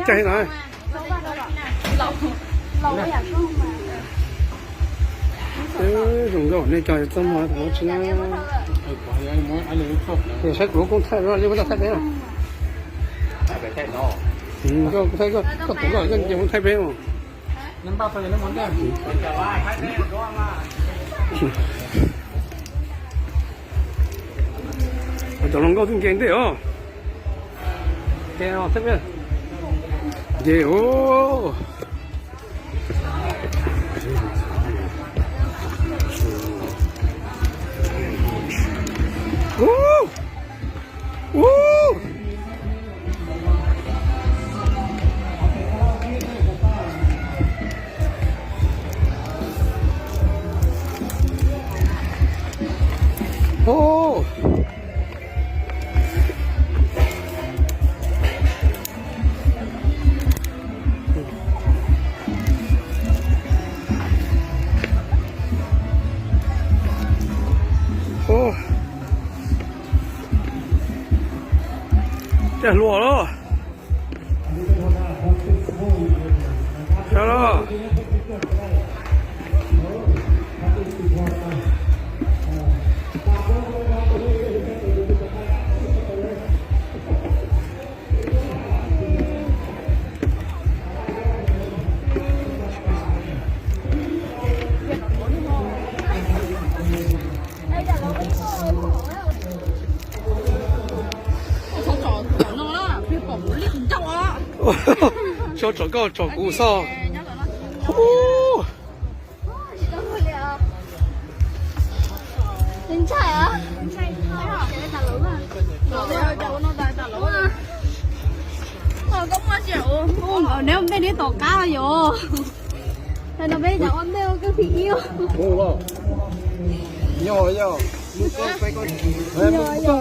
Caij na. Zoo nkauj nej cov txoj hmoo tsis na. Saib kuv lub koob thaij zoo li koj thaij peb na. Koj tuav koj ces kuv thaij peb mas. Cov hluas nkauj twb nce ntej os. Nce os. Caij hluas los. Sawv daws. Tso tsom koj tsom kuv xwb. Neb ua ntej neb tom qab yom. Yog, yog. Koj tsis tau,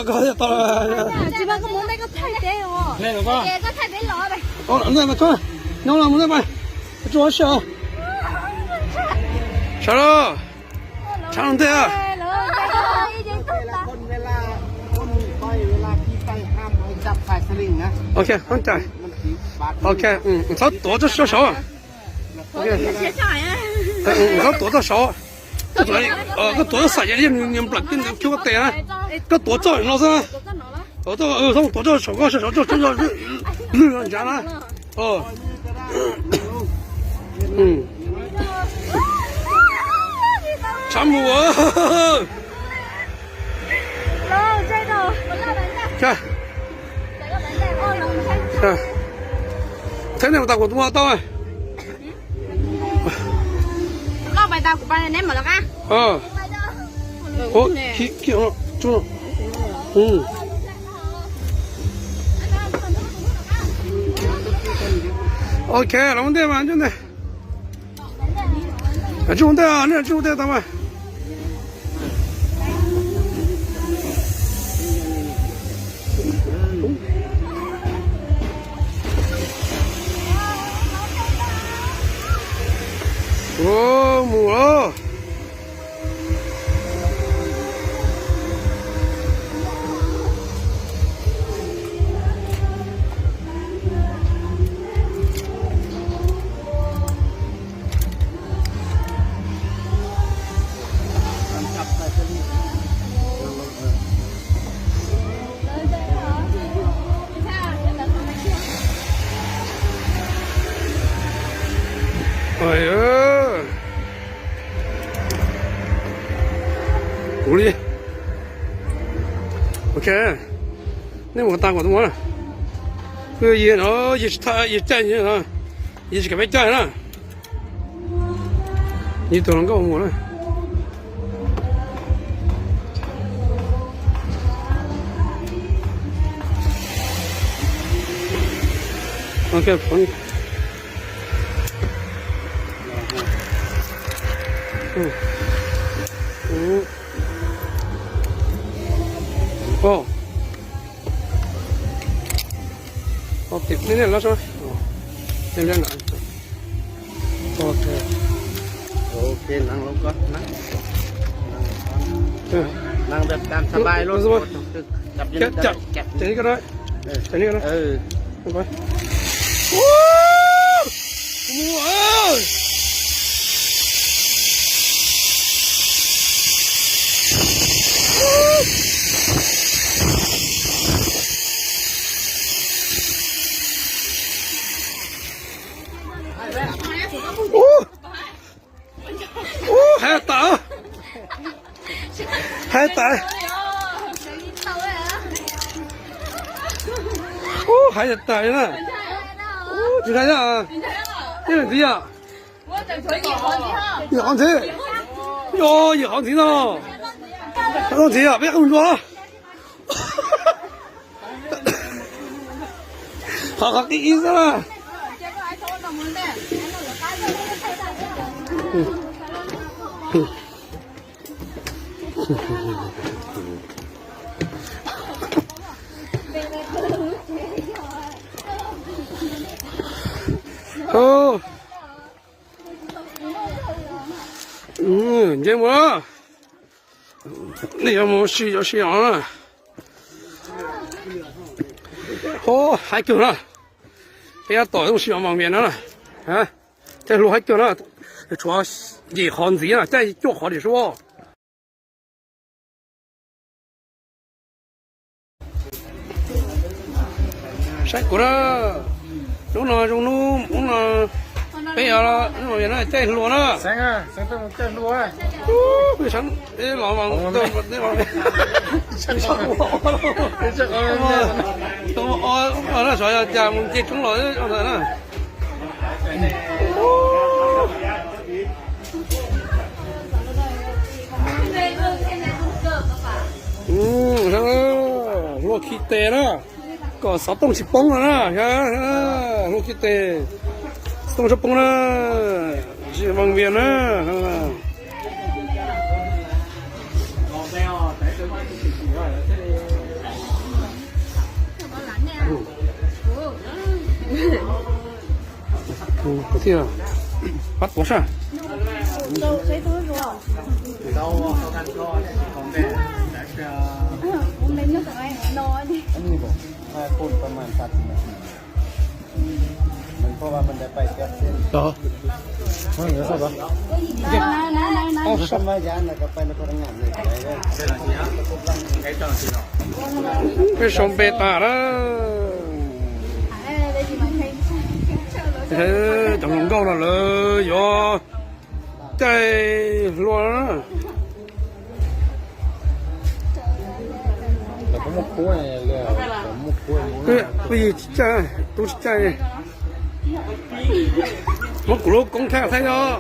koj mus ntej koj thaij peb os. Ntej mas tso, nyob los mus ntej pais, tsuas si os. Sawv daws, tshav ntej. Ok, txhob tuav txoj saud. Txhob tuav txoj saud. Koj tuav txoj saud, koj tuav txoj saum ces nws nplam kiag nws cuag koj tes na. Koj tuav txoj no xwb. Txhob tuav txoj saum, koj saum txoj lwg ntsav na. Tshav mus. Thaij nej mus tas kuv tus tau. Ok, los ua ntej mas, ua ntej. Tsis ua ntej, nej tsis ua ntej tau mas. Mus los. Kuv li. Ok. Nej mus tas kom tus muab na. Yig no, yig tsis thaj, yig caij, yig tsis kam peb caij na. Yig tus hluas nkauj mus na. Ok, phob. Ov, tim nej los. Ok, nang los koj, nang. Nang tam sab bai los. Ces koj da. Ua, mus. Ub, ub, hais tas, hais tas. Ub, hais tas na. Ub, tsis hais na. Ib leej twg yom? Yawm qhov ntxiv. Yog yawm qhov ntxiv no. Qhov ntxiv yom, peb qhov mus dua. Qhov, qhov qib ib xwb na. Nce mus. Nej yuav mus si yuav si os na. Hov, haib kawg na. Peb yuav tom zoo si os mas vias no na. Caij hlua haib kawg na. Tshuav yim qhov ntxiv na, caij cuaj qhov dim sub. Saib kuv na, hnub no zoo hnub, hnub no peb yuav mus caij hlua na. Los, xyov yog cas mus nce roob los ntawd na. Hlua khi tes na, kom xov tooj tsis poob no na. Hlua khi tes, xov tooj tsis poob na, tsis vam vias na. Kuv thiaj pab tuav sab. Peb sau npe tas na. Cov hluas nkauj no lawv yuav caij hlua na. Peb yig tsis caij, tub tsis caij. Muab kuv lub koob thaij thaij os.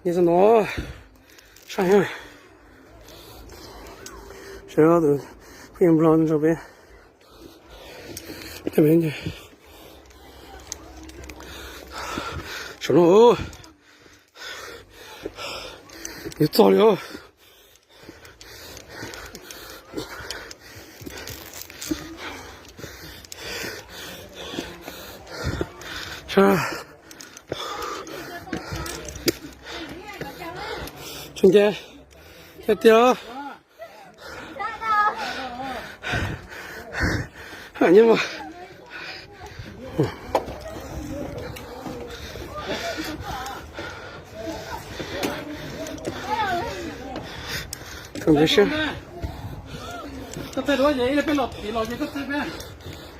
Nyob zoo no, saib, sawv daws, phooj ywg Nplog nrog peb, saum no, yuav txog li os. Tsis nce, nce tiag.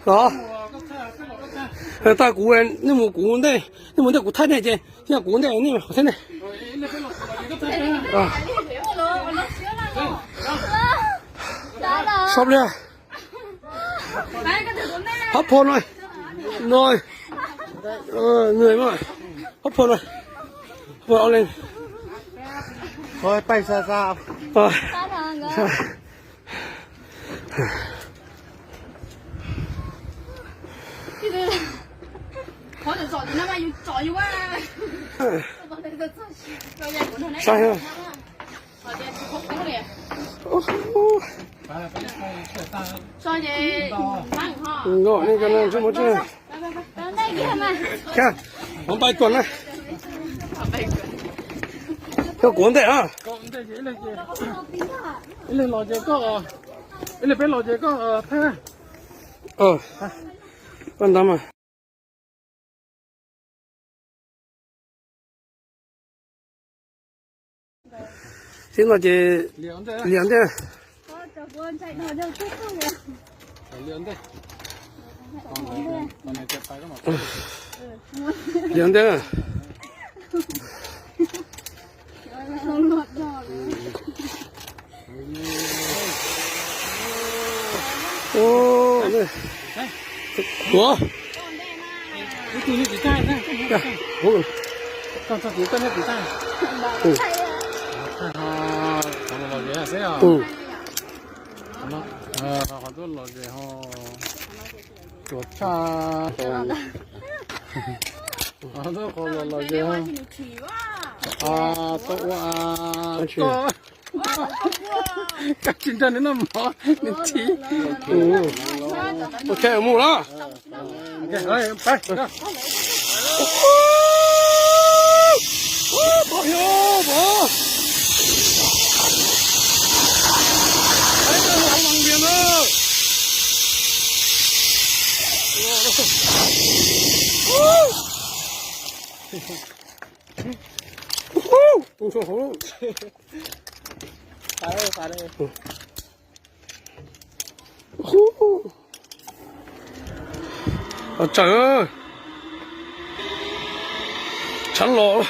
Los, tag kuv, nej mus kuv ntej, nej mus kuv thaij nej ces yog kuv ntej nej thiab nej. Sab pliag. Hab pho no, no, nws mas, hab pho no, hab pho no. Saib. Nkauj nej ko na, ntsej muag tsis. Hmoob pais tuaj na. Koj kuv ntej a. Ib leeg los ces koj, ib leeg peb los ces koj thab. Koj ntawd mas. Tib no ces liam ntej. Liam ntej. Ua, Tuaj tshaj, tuaj qhov los los ze, tuaj ua koj, koj tsis nrog nws noj mov nws thiv. Ok, mus lawm. Tsaws, tshav los.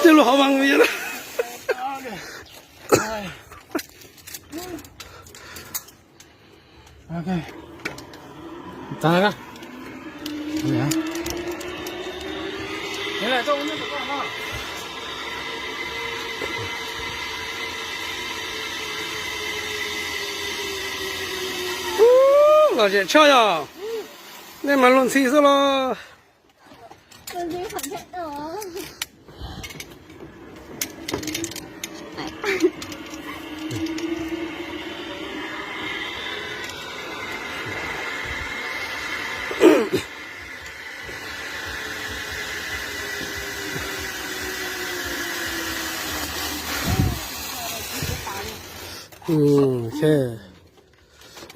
Tej lub hauv mas nqis na. Lom zem tshaj yom. Nej mas luag ntxhi xwb los.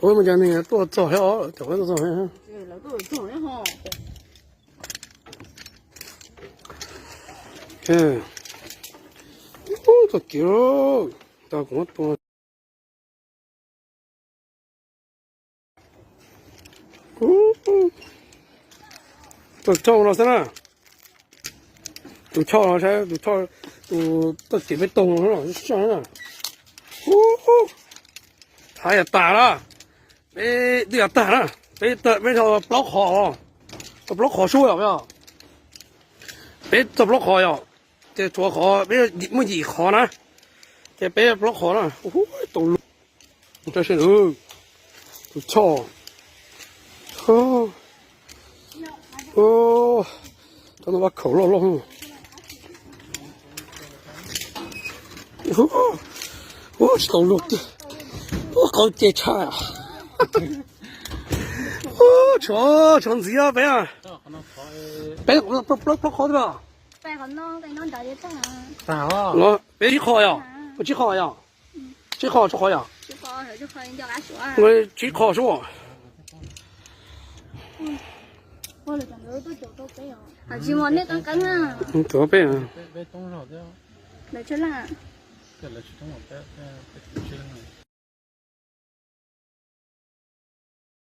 Ua mas cov neeg tuaj txog thiab os, cov tuaj txog thiab. Txog kiv, tau kuv muab tua. Tus choj no xwb na. Tus choj no saib, tus choj, tus toj kev peb toog no na. Hav yog tas na. Peb twb yog tag na. Peb, peb tau plaub qhov, tau plaub qhov sub yom. Peb tau plaub qhov yom. Ces tshuav qhov peb muaj yim qhov na. Ces peb plaub qhov na. Tau lug. Tus choj. Cov no vaj khaum loj loj. Ua tsis tau luag tiag. Ua qhov ces tshaj. Tshuav, tshuav ntxiv peb. Peb plaub qhov twg? Peb tsib qhov yom? Tsib qhov yom? Tsib qhov, tsib qhov yom? Tsib qhov sub. Tsis muaj nej qeeb qeeb na. Tsis muaj peb.